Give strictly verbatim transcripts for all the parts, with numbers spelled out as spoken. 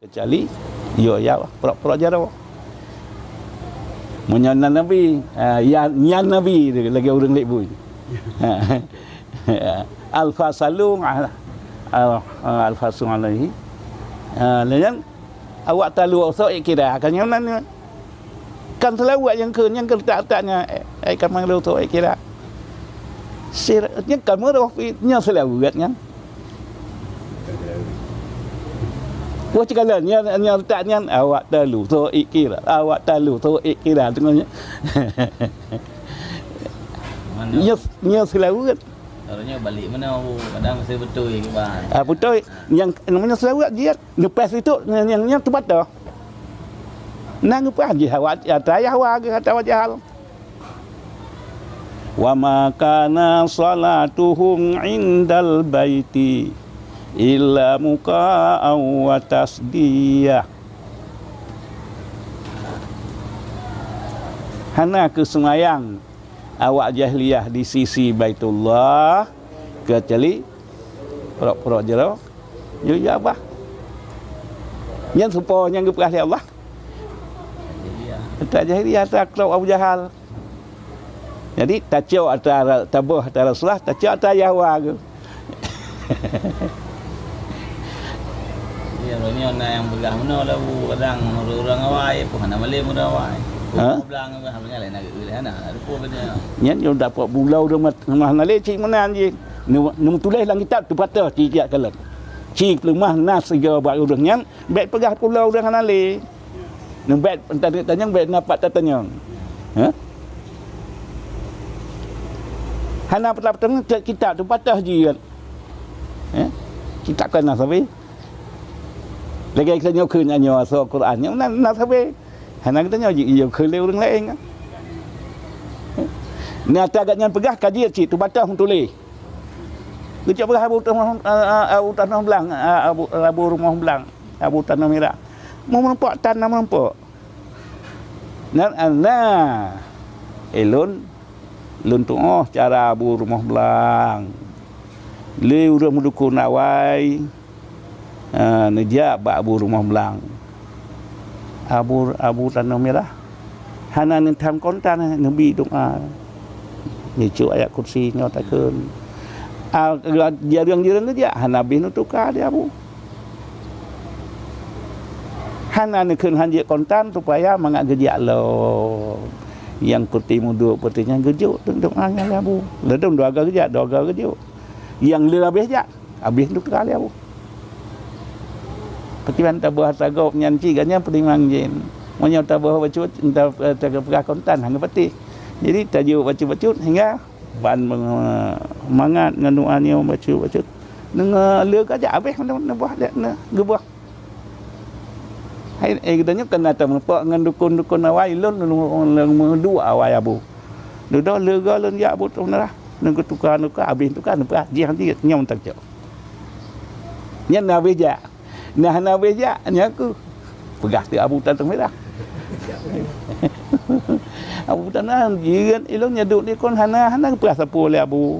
Kecuali, yo, ya, prok-prok jaroe. Meunyoe nan Nabi, ha, ya, nyan Nabi lagée ureuëng lét bui. Al-fasalu, al-, al-, al-fasalu alaihi. Ha, lé nyan, awak talu so ikira, kan nyan nan. Kan seulaweuet nyang kheun, nyang keutak-tak nyan, eh, eh, ka meureutoh ikira. Sir-, nyang ka meureutoh, nyan seulaweuet nyan. Wah, cekala, nyan, nyan retak nyan, awak talu so ikira, awak talu so ikira, tengok nyan. Mana? Nyan, nyan seulaweuet. Kalau nyoe balik mana, kadang saya betul ke, Bang? Ah, betul. Nyang namanya seulaweuet jih, lepas itu, nyang, nyang, nyang teubatoh. Nah, ngeupah jih awak, ata Yahwa geuh, ata awak jahal. "Wa ma kana salatuhum indal baiti illa muka'an wa tasdiyah." Hana keu seumayang awak jahiliyah di sisi Baitullah, keucuali prok-prok jaroe, yo, ya, bah. Nyan seupôt nyang geupeugah lé Allah. Ata jahiliyah, ata klub Abu Jahal. Jadi, tacok ata ra-, taboh ata Rasulullah, tacok ata Yahwa geuh. Ya, uroe nyoe na nyang peugah meunoe lagu, kadang ureuëng awai, pun hana malém ureuëng awai. Ha? Ureuëng blang, ureuëng blang laén na geuh, hana, hana teupeu benda. Nyan nyoe dapat bulau ureuëng mat-, mah na lé cit meunan jih. Neu-, neumeutuléh lam kitab, teupatah cit jak kalon. Ci peuleumah na sigoe bak ureuëng nyan, bék peugah bulau ureuëng hana lé. Neubet tanyong, bék na pat tatanyong. Ha? Hana pat tatanyong, kitab teupatah jih. Ha? Kitab kan na sabe. Lagée kita nyoe kheun nyoe asoe Quran nyoe na, na sabe. Hana kita nyoe ji, iya kheun lé ureuëng laén. Ha? Nyata gobnyan peugah ka jeuet cit, teupatah meutuléh. Geucok peugah Abu Tanoh, a, a, Abu Tanoh Blang, a, Abu, Abu Rumoh Blang, Abu Tanoh Mirah. Meureumpok tan na meureumpok. Nan, a, na. Eh, lôn, lôn tuoh cara Abu Rumoh Blang. Lé ureuëng meudukon awai, a, neujak bak Abu Rumoh Blang. Abu, Abu Tanoh Mirah. Hana neutham kontan, neubi doa. Neucok ayat kursi nyoe takheun. A, jareueng-jareueng geujak, hana bih neutuka di Abu. Hana neukheun hanjeuet kontan supaya mangat geujak lom. Nyang peuti mudo peuti nyan geujok doa nyan lé Abu. Ladom dua ga geujak, dua ga geujok. Nyang le habéh jak, habéh neutuka lé Abu. Pakriban taboh ata gob nyan cit gobnyan peutimang jén. Meunyoe taboh bacut, ta-, ta-, tapeugah kontan, hana patéh. Jadi, tajok bacut-bacut hingga ban mangat ngon doa nyoe bacut-bacut. Deungoe le ka jak habéh neuboh, neuboh, neuboh. Hai, eh, geutanyoe kana tameureumpok ngon dukon-dukon awai, lôn, lôn, lôn, lôn meuduek awai Abu. Dudoe leuga lôn jak Abu Tanoh Mirah. Lôn geutuka-tuka, habéh tuka, neupeugah jih, jih, nyoe mantong cok. Nyan na habéh jak. Nah, na habéh jak, nyan keuh peugah teuk Abu Tanoh Mirah. Abu Tanoh, jeuet ilôn nyan duek dikon hana, hana geupeugah sapeue lé Abu.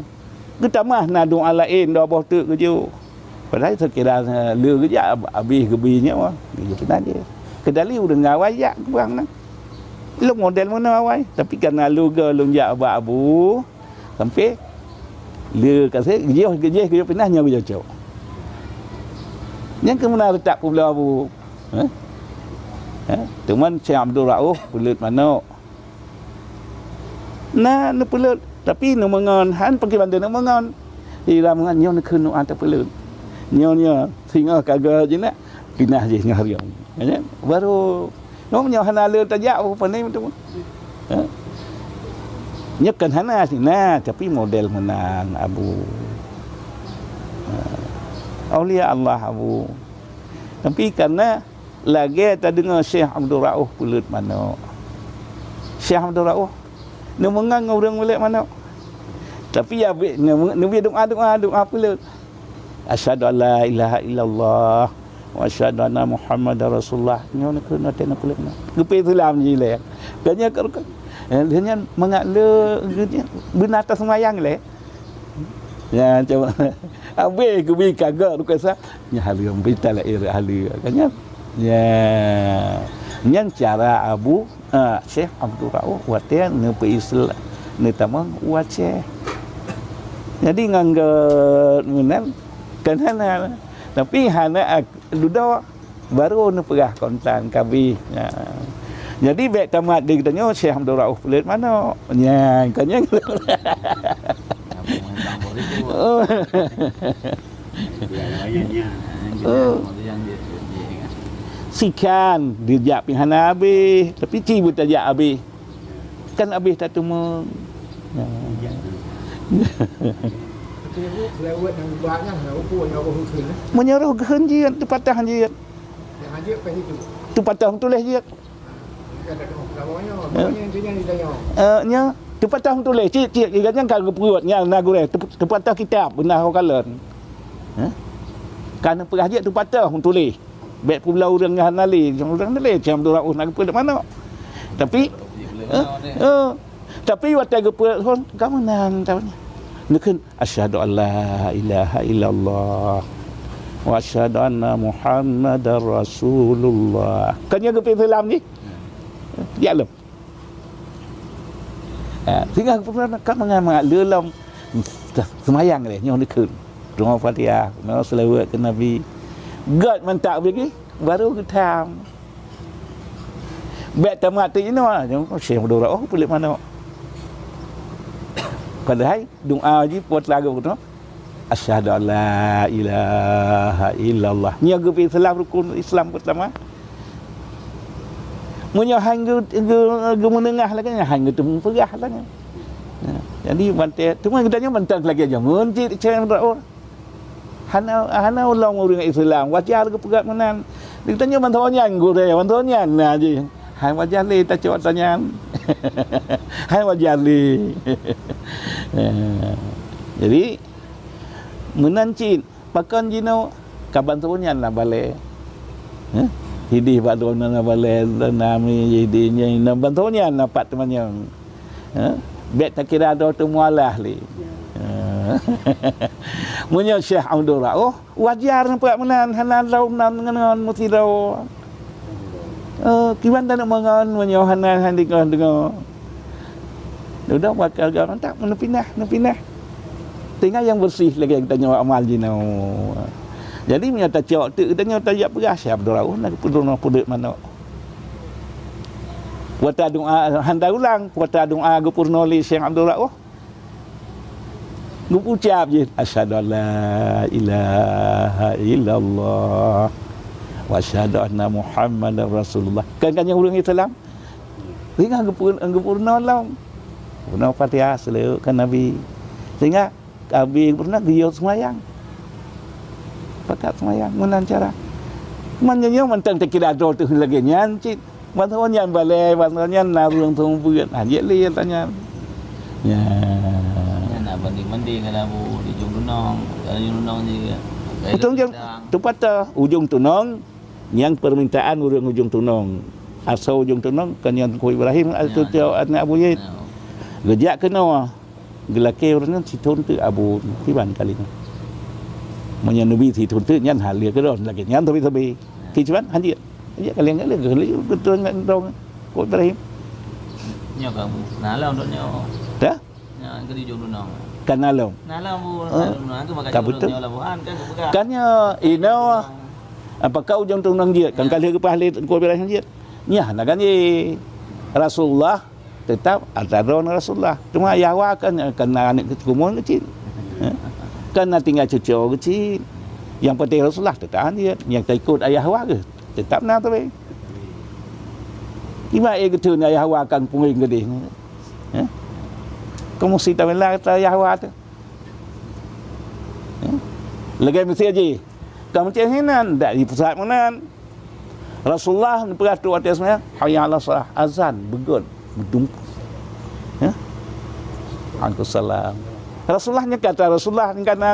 Geutamah na doa laén, dua boh teuk geujok. Padahai seukira, eh, le geujak, ab-, abéh geubi nyoe, geujok keunan jih. Keudali ureuëng awai jak keubang na. Lôn model meunoe awai, tapi kana leuga lôn jak bak Abu, sampai le ka se-, geujih, geujih, geujok pinah nyoe geujok. Nyang keumeuna reutak pulo Abu. Eh? Eh? Teuma Syekh Abdul Rauf peuleut manok. Na neupeuleuet, tapi neumeungon, han pakriban neumeungon. Di dalam nyoe neukheun nyoe tapeuleuet. Nyoe, nyoe, singoh ka geuh jinak, pinah jih nyoe hareuem. Ya, baru, nyoe, nyoe hana le tajak, apa pandai beutôi. Ha? Nyoe kan hana sih, nah, tapi model meunan, Abu. Ha. Aulia Allah, Abu. Tapi karena lagée tadeungoe Syekh Abdul Rauf peuleut manok. Syekh Abdul Rauf neumeungon ngon ureuëng peuleut manok. Tapi ya, neubi doa-doa, doa peuleut. Asyhadu an la ilaha illallah wa asyhadu anna Muhammadar Rasulullah. Nyoe neukheun watée na peuleut manok. Geupeu Islam jih lé. Ganya ka rukun. Eh, dia nyan mangat le, beuna taseumayang lé. Ya, cuba. Habéh geubi kagak rukun sa. Nya hareuem berita lahé hareuem. Kan nyan. Ya. Nyan cara Abu, ah, Syekh Abdul Rauf watée neupeuislam, neutamong u Aceh. Jadi ngon geuh meunan kan hana. Tapi hana ak-, dudoe baru neupeugah kontan kabeh. Ya. Jadi bék tamat di geutanyoe Syekh Abdul Rauf Peulet Manok. Nya, kan nyan. Oh. Oh. Sikan dijak pih hana habéh, tapi ci beutajak habéh. Kan habéh tateumeung. Ya. Meunyoe roh geuheun jeuet, teupatah jeuet. Teupatah tuléh jeuet. Eh, nya, teupatah tuléh, cit-cit, iga nyan ka geupeuet, nya na gurée, teup-, teupatah kitab, beuna ho kalon. Eh? Ka neupeugah jeuet teupatah tuléh. Bék peubloe ureuëng hana lé, ureuëng hana lé, cam dua ratus na geupeuet manok. Tapi, eh, eh, tapi watée geupeuet hon, ka meunan, ka meunan. Neukheun, "Asyhadu an la ilaha illallah wa asyhadu anna Muhammadar Rasulullah." Kan nyan geupeuet Islam jih? Ya lom. Ha, sehingga geupeugah ka mangat-mangat le lom seumayang lé nyoe dikeue. Deungoe Fatihah, deungoe seulaweuet keu Nabi. Gét mantap lagi, baru geutam. Bék tamat teuk inoe, nyoe Syekh Abdul Rauf Peulet Manok. Padahai doa jih buat lagu tu. Asyhadu an la ilaha illallah. Nyoe geupeu Islam, rukun Islam peutama. Meunyoe han geu-, geu-, geumeunengah lagée nyan, han geuteupeugah lagée nyan. Nah, jadi bantai, teuma geutanyoe mantong lagée jameun cit Syekh Abdul Rauf. Hana, hana ulông ureuëng Islam, wajar geupeugah meunan. Geutanyoe bansa nyan gurée, bansa nyan na jih. Hai wajar lé tacok tanyan. Hai wajar lé. Eh, jadi, meunan cit, pakon jinoe ka bansa nyan na balée. Heh? Hidih bak droeneuh na balée, na mi hidih nyan, na bansa nyan na pat teumanyong. Heh? Bék takira droe teuh mualah lé. Heh? Meunyoe Syekh Abdul Rauf, wajar nampak meunan, hana lom nan ngon meusidroe. Oh, kiban taneuk meungon meunyoe hana, hana deungoe-deungoe. Dudoe bakal gam mantap, neupinah, neupinah. Tinggai nyang beureuséh lagée geutanyoe amal jinoe. Jadi, meunyoe tacok teuk geutanyoe tajak peugah, Syekh Abdul Rauf na geupeurunoe peuduek manok. Kuasa doa hana ulang, kuasa doa geupeurunoe lé Syekh Abdul Rauf. Geuucap jih, "Asyhadu an la ilaha illallah wa asyhadu anna Muhammadar Rasulullah." Kan, kan nyang ureuëng Islam? Sehingga geupeu-, geupeurunoe lom. Peurunoe Fatihah, seulaweuet keu Nabi. Sehingga ka habéh geupeureunoe geuyue seumayang. Pakat seumayang, meunan cara. Man nyoe mantong takira droe teuh lagée nyan cit. Bansa nyan balée, bansa nyan na ureuëng seumeubeuet. Ha, jeuet lé tanyan. Ya. Nyan na banding-banding kan Abu, di ujong tunong, di ujong tunong je. Ujong tunong, teupatah ujong tunong nyang permintaan ureuëng ujong tunong. Asoe ujong tunong kan nyang Teungku Ibrahim, ya, aneuk Abu Yazid. Ya. Geujak keunoe. Geulakée ureuëng nyan sithon teuk Abu, kiban kali nyan. Meunyoe neubi sithon teuk nyan hal lé keudroe lagée nyan sabe-sabe. Kiban hanjeuet. Hanjeuet kali nyan lé geuh lé geutrön ngon dong Teungku Ibrahim. Nyoe ka Abu. Nah, lom dok nyoe. Dah? Nyoe ka di ujong tunong. Kan na lom. Nah, lom Abu, eh, nah, lom, nah, tu maka ka ujong beutôi. Nyoe labuhan kan geupeugah. Kan nyoe inoe apakah ujong tunong jeuet? Kan, ya, ka lheueh geupeugah lé Teungku Ibrahim jeuet. Nyan na kan jih. Rasulullah Teutap atra droe ngon Rasulullah. Teuma Yahwa kan, kan na aneuk keuturunan keucil. Eh? Kan na tinggai cucoe keucil. Nyang penting Rasulullah teutahan jeuet. Nyang taikot ayah Yahwa geuh, teutap na teuh. Iba éh geutheun ayah Yahwa kan punggeng geudeh. Eh? Kamoe si tabela kata ayah Yahwa teuh. Eh? Lagée miseue jih. Ka meucéh hinan, dak jipeusahat meunan. Rasulullah neupeugah trok watée seumayang, "Hayya 'alas shalah." Azan, beugöt, beudum. Ya? Waalaikumsalam. Rasulullah nyan kata Rasulullah nyan kana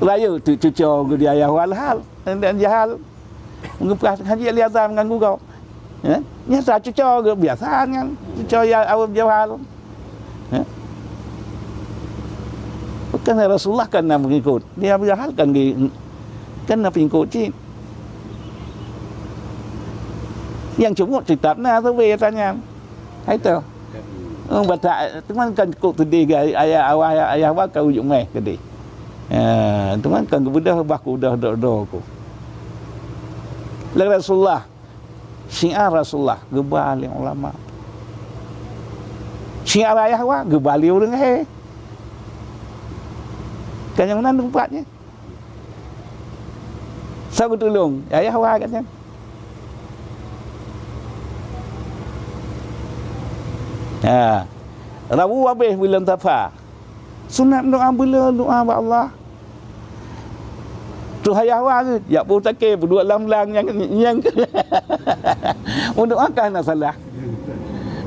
rayeuk teuk cucoe geuh di ayah Yahwa hal, dan jahal. Meupeugah hanjeuet lé azan ganggu gob. Ya? Nyata cucoe geuh biasa nyan. Cucoe ya aweueb jahal. Ya? Bukan Rasulullah kan na pengikut. Di Abu Jahal kan ge-, kan na pengikut cit. Nyang ceumok teutab na sabe atra nyan. Hai tu. Oh, batak, teuma kan kok teudeh ga ayah awak ayah, ayah awak ka ujuk meh keudeh. Ya, teuma kan geubeudôh bah kudoh do-do ku. Lé Rasulullah, syiar Rasulullah geuba lé ulama. Syiar ayah awak geuba lé ureuëng he. Kan nyang meunan teumpat nyan. Sabe tulông, ayah awak kat nyan. Ha. Rabu habéh buleuen Safa. Sunat doa beu le doa bak Allah. Tu ayah awak geuh, jak peutakée peuduek lam blang nyang, nyang keu. Meudoa ka hana salah.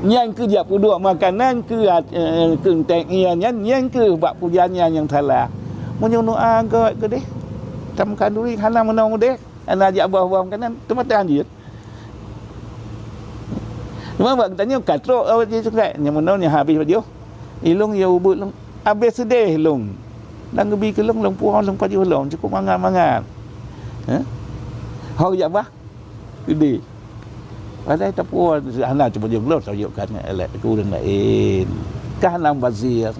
Nyang keu jak peuduek makanan keu, eh, keu entek ngian nyan, nyang keu bak pujan nyan nyang salah. Meunyoe doa gét keudeh, tam khanduri hana meunoe udeh, hana jak boh-boh makanan, teuma tahan jeuet. Cuma bak geutanyoe ka trok awak jih sungkai, nyang meunoe nyang habéh pajoh. Ilong ya ubit long, habéh seudeh long. Dan geubi keu long, long puang, long pajoh long, cukup mangat-mangat. Ha? Ho jak bah? Gede. Padahai tapuan hana cuba jeuet bloe, tajuk kan elek keu ureuëng laén. Ka hana bazir.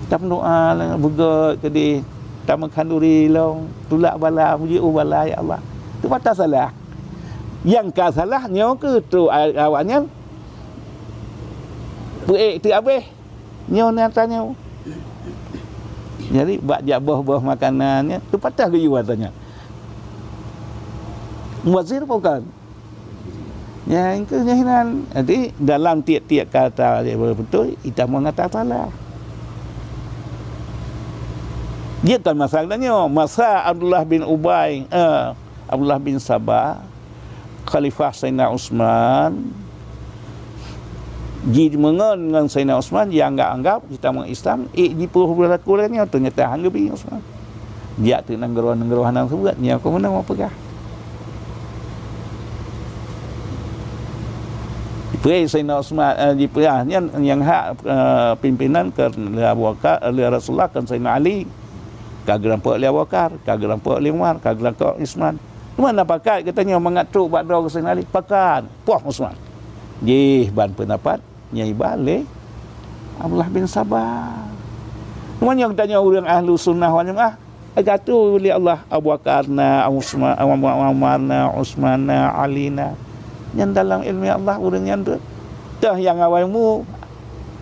Tam doa lah, beugét keudeh, tam khanduri long, tulak bala, muji u bala, ya Allah. Tu mata salah. Nyang ka salah nyoe keu tu awak nyan. Peuék teu abéh. Nyoe na tanyoe. Jadi bak jak boh-boh makanan nyan, tu patah geuyue tanyoe. Mubazir bukan? Nyang keu nyan. Jadi dalam tiep-tiep kata dia beutôi, ita mengata salah. Dia kan masa tanyoe, masa Abdullah bin Ubay, eh, Abdullah bin Saba, Khalifah Saidina Utsman, jimeungon ngon Saidina Utsman, jianggab-anggab, jitamong Islam, ék jipeulaku lagée nyoe, teunyata han geubi Utsman. Jak teuk nanggroe-nanggroe hana seubuet, nyoe keuh meunan peugah. Jipeue Saidina Utsman, eh, jipeugah nyan nyang hak, eh, pimpinan keu lé Abu Bakar, lé Rasulullah keu Saidina Ali. Ka geurampok lé Abu Bakar, ka geurampok lé Umar, ka geurampok Utsman. Teuma na pakat geutanyoe mangat trok bak droe Saidina Ali? Pakat, poh Utsman. Jih ban peundapat nyang iba lé Abdullah bin Saba. Teuma nyoe geutanyoe ureuëng ahlu sunnah wal jamaah, geuatô lé Allah Abu Bakar na, Utsman, Umar na, Utsman na, Ali na. Nyan dalam iéleumé Allah ureuëng nyan tu. Teuh nyang awai mu,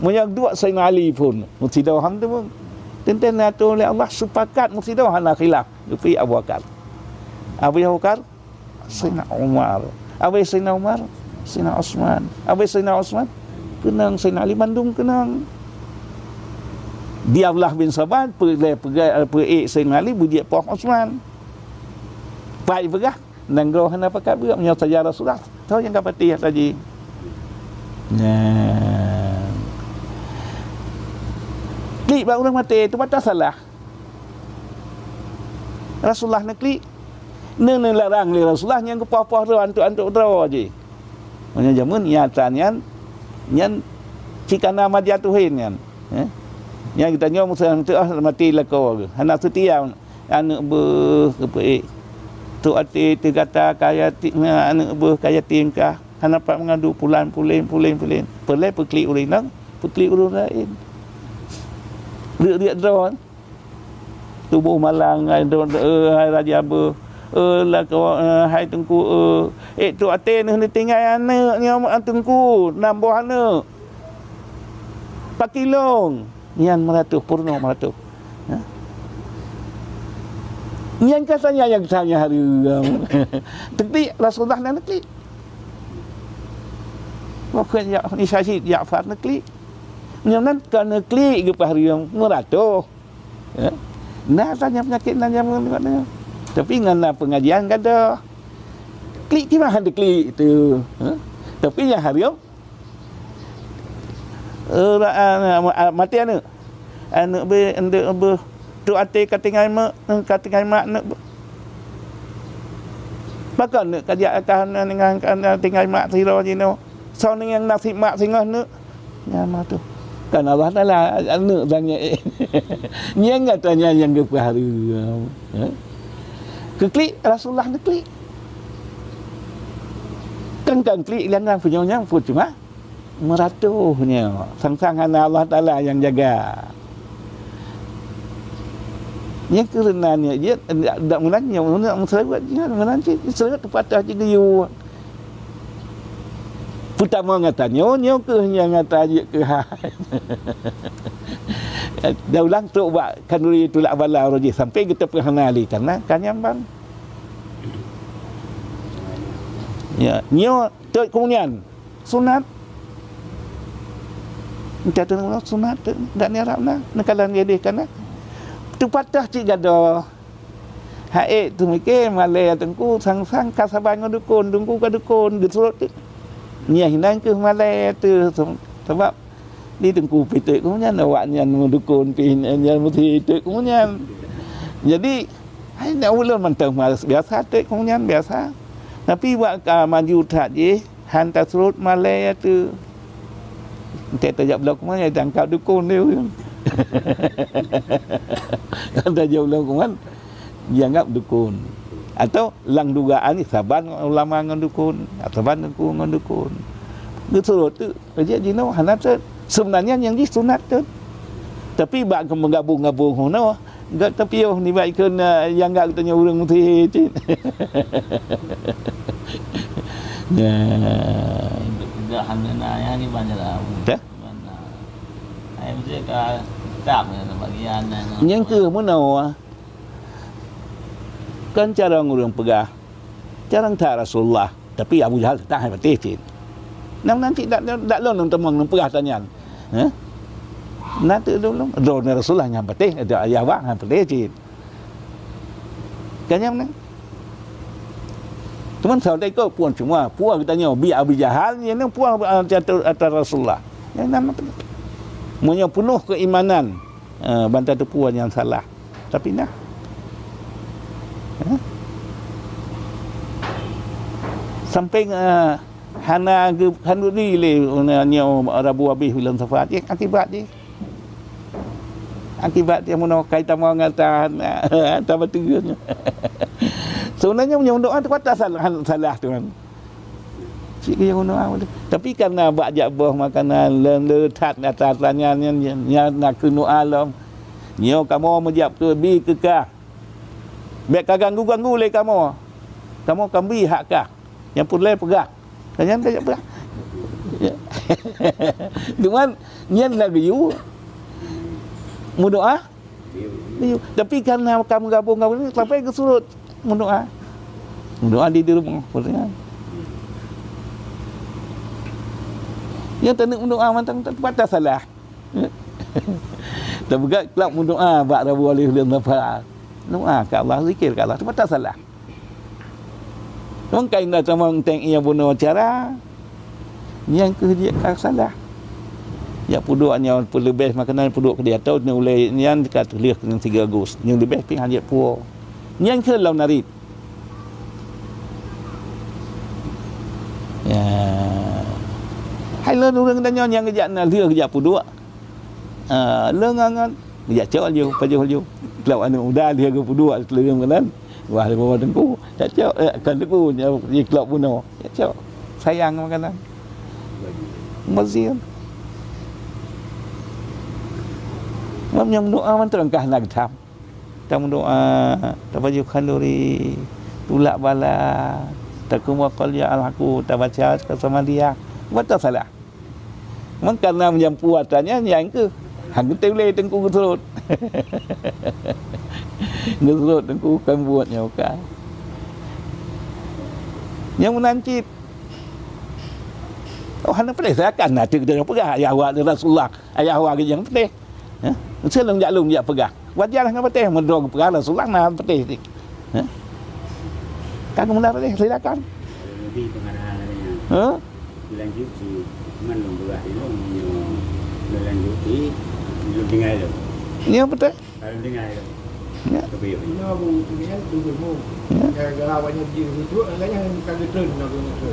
meunyoe duek Saidina Ali pun, meusidroe han teumong. Teuntèe na atô lé Allah, sepakat meusidroe hana khilaf. Geupeuék Abu Bakar. Abu Bakar, Saidina Umar. Abu Saidina Umar, Saidina Utsman. Abu Saidina Utsman, keunong Saidina Ali, mandum keunong. Di Abdullah bin Saba, peu-, lé peugah, peuék Saidina Ali, beujeuet poh Utsman. Pai peugah, nanggroe hana pakat beuet, meunyoe saja Rasulullah, tho nyang ka patéh saji. Nah. Klik bak ureuëng maté, tu mata salah. Rasulullah neuklik. Neu-, neularang lé Rasulullah nyang geupoh-poh droe, antuk-antuk droe jih. Meunyoe jameun nyata nyan, nyan cit kana madia tuhen nyan. Eh? Nyan geutanyoe musoh teuh maté lakoe geuh. Hana seutia aneuëk beuh geupeuék. Trok até teuh gata ka yati-, aneuëk beuh ka yatim kah. Hana pat meungadu pulan, pulen, pulen, pulen. Peureulée peuklik ureuëng inong, peuklik ureuëng laén. Riek-riek droe. Tuboh malang, hai droe, eh, hai raja beuh. Eh, lakoe, eh, hai teungku, eh. Eh, trok até neuh neutinggai aneuëk nyoe, teungku, nam boh aneuëk. Pakilong. Nyan meuratoh, peurunoe meuratoh. Ha? Nyan ka saja nyang tanya hareuem. Teuklik Rasulullah na neuklik. Waktu jak Isa Syed Ja'far neuklik. Nyoe nan ka neuklik geupeuhareuem meuratoh. Ya. Na saja peunyakét nan jameun nyoe. Tapi ngon na peungajian gadoh. Klik kiban teuklik tu. Ha? Tapi nyang hareuem Eh, ra-, ah, ah, mati aneuëk. Aneuëk beuh, aneuëk beuh. Trok até ka tinggai mak, ka tinggai mak aneuëk beuh. Pakon aneuëk ka jak ka hana ninggai, ka hana tinggai mak sidroe jinoe. Soe nyang nasib mak singoh aneuëk? Nyan mah tu. Kan Allah Taala aneuëk dan nyan. Nyan gata nyan nyang geupeuhareuem. Ha? Keuklik Rasulullah neuklik. Teuka klik langgang punyueng nyan pun cuma meuratoh nyoe. Sang-sang hana Allah Taala nyang jaga. Nyang keureuna nyoe jeuet dak meunan nyoe meunan meuseuleuet nyoe meunan cit seuleuet teupatah cit geuyue. Peutamong gata nyoe, nyoe keuh nyang gata jeuet keuhai. Dan ulang trok bak khanduri tulak bala uroe jih sampai geuteupeu hana lé kana ka nyambang. Ya, nyoe teuk keumuliaan sunat. Entah tu sunat teuk dak ni Arab na, neukalon gadeh kana. Teupatah cit gadoh. Hai ék teumike malée teungku sang-sang ka saban ngon dukon, teungku ka dukon geusurot teuk. Nyan hinan keuh malée teuh sabab di teungku pih teuk keumuliaan awak nyan meudukon pih nyan meuti teuk keumuliaan. Jadi hai nyan ulôn mantong biasa teuk keumuliaan biasa. Tapi bak ka maju that jih han tasurot malée teuh. Entek tajak bloe kuman ya tangkap dukon dia. Kan tajak bloe kuman dianggap dukon. Atau lam dugaan ni saban ulama ngon dukon, saban teungku ngon dukon. Geusurot teuk, rejek jinoe hana teuk. Sebenarnya nyang jih sunat teuk. Tapi bak meugabong-gabong hana, gak tapi oh nibak ikon nyang gak tanya ureueng meuti cit. Ya. Tidak hanya nanya ni banyak lah. Dah? Mana? Ai mesti ka tetap bagian. Nyang keu meunoe. Kan carông ureuëng peugah, carông that Rasulullah, tapi Abu Jahal teutap hai patéh cit. Nam nan cit dak, dak lôn ngon teumong ngon peugah tanyan. Heh? Na teu lôn, droeneuh Rasulullah nyan patéh, ada ayah bang hai patéh cit. Kan nyang meunan. Teuma saudara ikot puan cuma puan geutanyoe bi Abu Jahal nyan puan ata Rasulullah. Nyang nan meunyoe peunoh keuimanan, eh, banta teupuan nyang salah. Tapi nah. Eh? Sampai, eh, hana geu-, hana di lé, eh, nyoe rabu habéh bulan Safar. Eh, akibat jih. Akibat jih meunoe kai tamong ata, ata bateuh nyoe. Sebenarnya meunyoe doa tu kata salah, salah tu kan. Cit keu nyang unoe. Tapi karena bak jak boh makanan lôn le that ata tanyan nyan, nyan na keunoe lom. Nyoe kamoe meujak peubi keu kah. Bék ka ganggu-ganggu lé kamoe. Kamoe ka bi hak kah. Nyang peureulée peugah. Ka nyan ka jak peugah. Ya. Cuman nyan na geuyue meudoa. Tapi karena ka meugabong-gabong ni sampai geusurot meudoa. Meudoa di, di rumoh, maksudnya. Nyang taneuk meudoa mantong teupata salah. Tapeugah klab meudoa bak rabu alif lam lafaz. Doa ka Allah, zikir ka Allah, teupata salah. Mungkai na tamong teng iya bunoe cara nyang keuh jeuet ka salah. Jak peuduek nyoe peuleubeh makanan peuduek keu dia tahu nyoe ulée nyan ka tuléh keu tiga Agus. Nyang leubeh pih hana jeuet puwoe. Nyan keuh lom narit. Ya. Hai lôn ureuëng tanyoe nyang geujak na lheueh geujak peuduek. Ah, lôn ngon, ngon. Geujak cok laju, pajoh laju. Klok aneuk muda lheueh geupeuduek lheueh makanan. Wah, lheueh bawa teungku. Jak cok, eh, kan teungku, jiklok bunoe. Jak cok. Sayang makanan. Meuzier. Mam nyang doa mantong kah na geutam. Tameudoa, tapajoh khanduri, tulak bala, takeumua qul ya Alhaqu, tabaca ka Samadiyah. Buet salah. Meukarna meujampu atra nyan, nyan keuh. Han geutem lé teungku geusurot. Geusurot teungku kan buet nyoe ka. Nyang meunan cit. Oh, hana peudeh, saya kan na teuk peugah ayah awak Rasulullah, ayah awak nyang peudeh. Ha? Mesti lôn jak lôn jak peugah. Wajar hana peudeh, meudroe geupeugah Rasulullah na peudeh cit. Ha? Kan meunan peudeh, silakan. Lebih pengarah lainnya. Ha? Dilanjut si Usman lôn beurah ilong nyoe melanjut di lôn tinggai lôn. Nyoe beutôi. Kalau tinggai lôn. Ya. Tapi ya. Nyoe Abu Tinggai tu ilmu. Ya. Gara-gara awaknya di situ, lainnya bukan betul nak guna tu.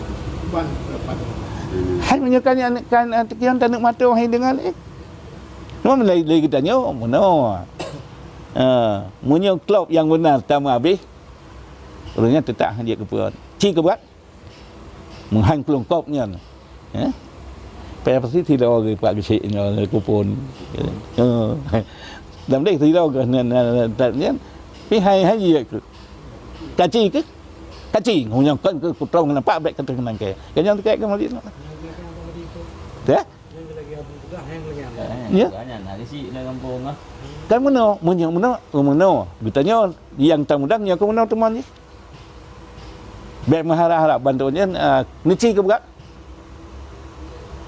Ban dapat. Hmm. Hai meunyoe kan aneuk kan aneuk kian taneuk mata hai dengar eh. Cuma mulai dari kita nyoe meunoe. Ha, meunyoe klub yang benar tamu habis. Ureuëng nyan teutap han jeuet keu peuet. Ci keu buat. Meuhan keulungkop nyan. Eh? Payah pasti sidroe geuh pak geuchik nyoe kupon. Eh. Lam deh sidroe geuh nan, nan, nan, nan, nyan. Pi hai, hai jeuet keu. Kaci keu? Kaci. Nyang kon keu kutrong nampak bèk keu teunang keu. Keu nyang teuka keu Madinah. Dah? Ya. Kan meunoe, meunyoe meunoe, meunoe. Geutanyoe nyang tamudang nyoe keu meunoe teuma jih. Bèk meuharap-harap bantuan nyan, ah, neuci keu brat.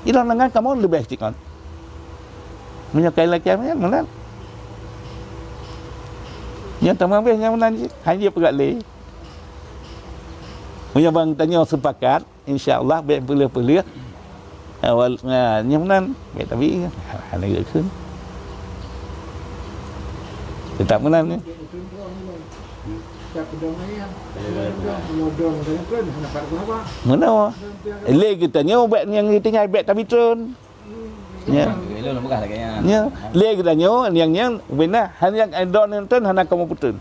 Ilôn nanggan kamoe leubeh cit ngon. Meunyoe kai lakèe nyan meunan. Nyan tamah bèh nyan meunan cit. Hana jeuet peugah lé. Meunyoe bang tanyoe sepakat, insya Allah bèk peuleueh-peuleueh. Awal, ah, nyan meunan, bèk tabi. Hana geukheun. Teutap meunan nyan. Meunoe. Lé geutanyoe bèk nyang tinggai bèk tabi treun. Ya. Ilôn peugah lagèe nyan. Ya. Lé geutanyoe nyang, nyang beuna hana nyang droeneuh treun hana kamoe peutreun.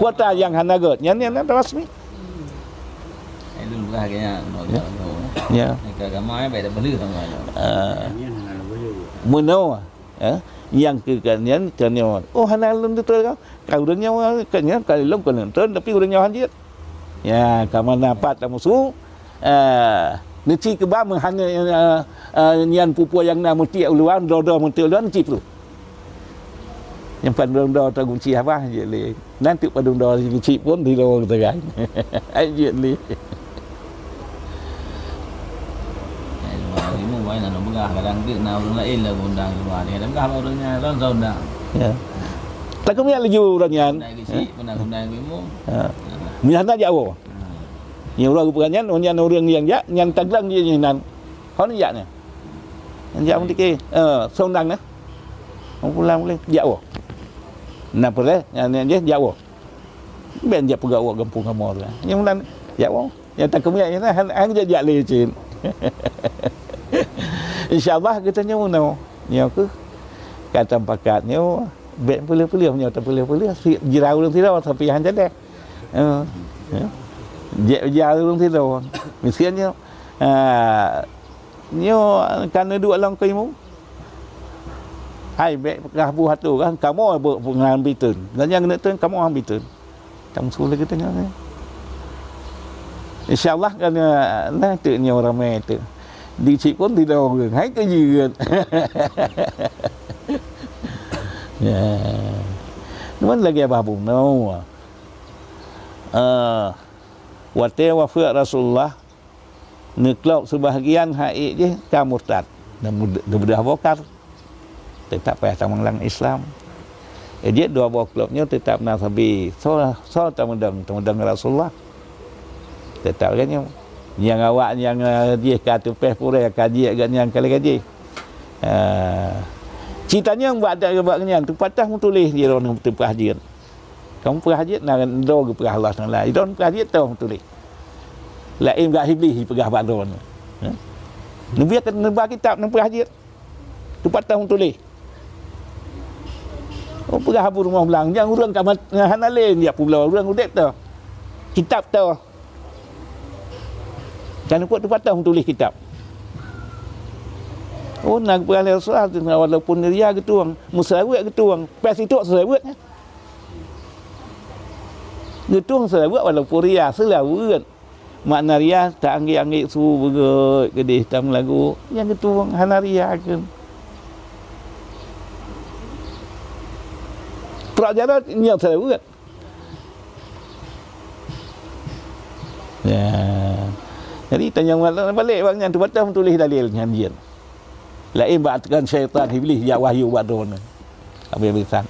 Kuota nyang hana gèt. Nyan, nyan, nyan rasmi. Ilôn peugah lagèe nyan. Ya. Ya. Ka agama bèk tapeuleueh sama. Ah. Meunoe. Eh, nyang keu ka nyan, ka nyoe. Oh, hana lôn tutoe ka. Ka ureueng nyoe, ka nyan, ka lôn kon lôn tutoe, tapi ureueng nyoe han jeuet. Ya, ka mana pat lam musu, eh, neuci keuba meuhana, eh, eh, nyan pupo nyang na meutiek u luwa, droe-droe meutiek u luwa, neuci peue. Nyang pan droe-droe ta gunci haba jeuet lé. Nan teuk padum doa cit pun di luwa geutegai. Ai jeuet lé. Eh, luwa ilmu, wai, na peugah, kadang teuk na ureueng laén lagèe undang luwa. Dia kadang peugah bak ureueng nyan, lôn sa undang. Ya. Takeumiet laju ureueng nyan. Undang keuchik, pernah undang ilmu. Ya. Meunyo hana jak woe. Hmm. Nyang ureueng geupeugah nyan, nyan ureueng nyang jak, nyan taglang jih nyan. Hon jak nyan. Nyan jak meutike, eh, sa undang nyan. Pulang boleh, jak woe. Na peureh, nyan, nyan jih, jak woe. Ben jak peugah awak gampông kamoe tu. Nyang meunan, jak woe. Nyang takeumiet nyan, han, han jak, jak lé cit. Insya Allah geutanyoe meunoe. Nyoe keuh ka tapakat nyoe, bèk peuleueh-peuleueh, nyoe tapeuleueh-peuleueh, si, jirau ureueng sidroe, tapi han jadeh. Ha, ya. Jek uja ureueng sidroe. Miskin nyoe. Ha, nyoe ka neuduek lam keuimu. Hai, bèk peugah buh atu kan, kamoe beu-, beu-, ngambi teun. Dan nyang keuneuk teun, kamoe ambi teun. Tam su lagèe teungoh ni. Insya Allah kan, eh, nah, teuk nyoe ramè teuk. Di cik pun di dong, hai keu jeuet. Ya. Cuman lagèe bah bunoe. Eh, watèe wafeuet Rasulullah, neuklop seubahgian hak ék jih ka murtad. Neubeudôh Abu Bakar, teutap payah tamong lam Islam. Jeuet dua boh klop nyoe teutap na sabe. Soe, soe tameudong, tameudong Rasulullah. Teutap lagèe nyoe. Nyang awak nyang, eh, jih ka teupèh purèe, ka jeuet gobnyan ka lagèe jih. Eh, ci tanyong bak, bak nyan, teupatéh meutuléh jih droeneuh teupeugah jeuet. Kamoe peugah jeuet na droe geupeugah Allah Taala. Droeneuh peugah jeuet toh meutuléh. Laén bak Iblih jipeugah bak droeneuh. Ha? Neubiet neuba kitab neupeugah jeuet. Teupatéh meutuléh. Oh, peugah Abu Rumoh Blang, nyang ureueng ka mat-, hana lé jak peubloe, ureueng udép toh. Kitab toh. Kan peuet teupatéh meutuléh kitab. Oh, na geupeugah lé Rasulullah, walaupun ria geutueng, meuseulaweuet geutueng, pèh sitok seulaweuet nyan. Geutueng seulaweuet walaupun ria, seulaweuet. Makna ria, ta-anggét-anggét su beugét keudéh tam lagu, nyang geutueng hana ria kheun. Trok jaroe nyoe seulaweuet. Ya. Jadi, tanyong balek bak nyan, teupatéh meutuléh dalil nyan jeuet. Laén bak teungoh syaitan Iblih jak wahyu bak droeneuh. Habéh bisan.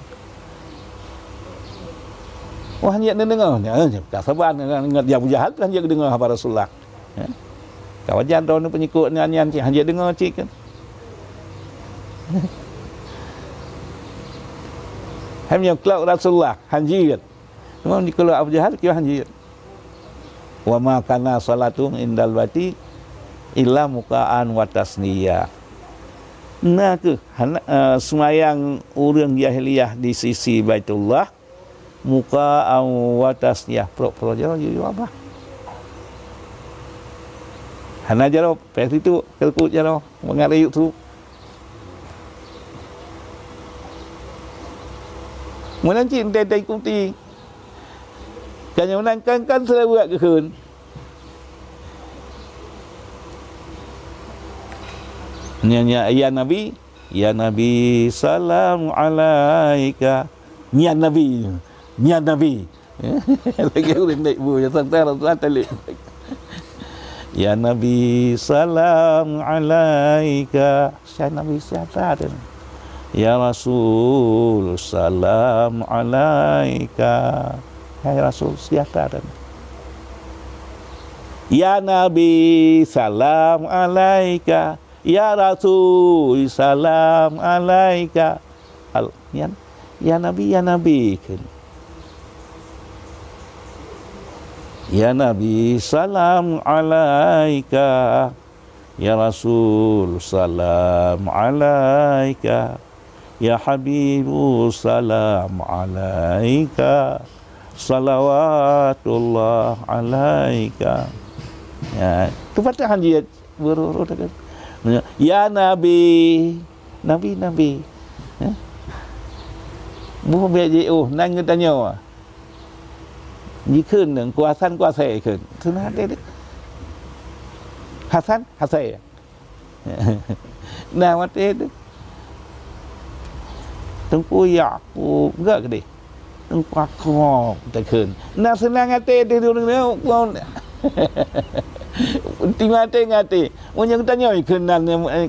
Wah, han jeuet neudeungoe. Nyan, ka saban ngon, ngon Abu Jahal, han jeuet geudeungoe haba Rasulullah. Ya. Ka wajar droeneuh peunyikok nyan, nyan cit, han jeuet deungoe cit kan. Hai meunyoe klok Rasulullah, han jeuet. Cuma di keulok Abu Jahal, kiban han jeuet. "Wa ma kana salatuhum indal baiti illa muka'an wa tasdiya." Na kheueh hana, eh, seumayang ureueng jahiliyah di sisi Baitullah, muka'an wa tasdiya, prok-prok jaroe jiyue babah. Hana jaroe, pih situ, teukot jaroe, mangat rayeuk su. Meunan cit teuntèe ikuti. Kan nyang meunan kan, kan seulaweuet geukheun. Nyan, nyan, ya Nabi, ya Nabi, salam alaika. Nyan Nabi, nyan Nabi. Lagèe ureueng naik bu, ya santai Rasulullah talib. Ya Nabi, salam alaika. Syai Nabi, siata dan. Ya Rasul, salam alaika. Hai Rasul, siata dan. Ya Nabi, salam alaika. Ya Rasul, salam alaika. Al-, nyan, ya Nabi, ya Nabi, kheun. Ya Nabi, salam alaika. Ya Rasul, salam alaika. Ya Habibu, salam alaika. Salawatullah alaika. Ya, tu patah han jeuet. Buru-buru takheun. Ya Nabi, Nabi, Nabi. Eh? Boh bèk jiôh, nan geutanyoe. Jikheun Teungku Hasan, Teungku Hasai kheun. Seunang até teuh. Hasan, Hasai. Nah, watèe teuh. Teungku Yakub, gak keudéh. Teungku Akob, takheun. Nah, seunang até teuh ureueng nyoe, kon. Teuma até ngon até. Meunyoe geutanyoe kheun nan, eh,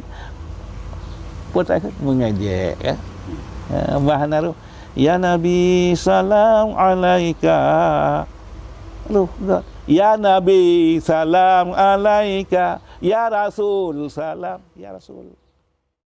peue takheun? Meungajèk, ya. Eh, bah na roh. Ya Nabi, salam alaika. Roh, gak. Ya Nabi, salam alaika. Ya Rasul, salam. Ya Rasul.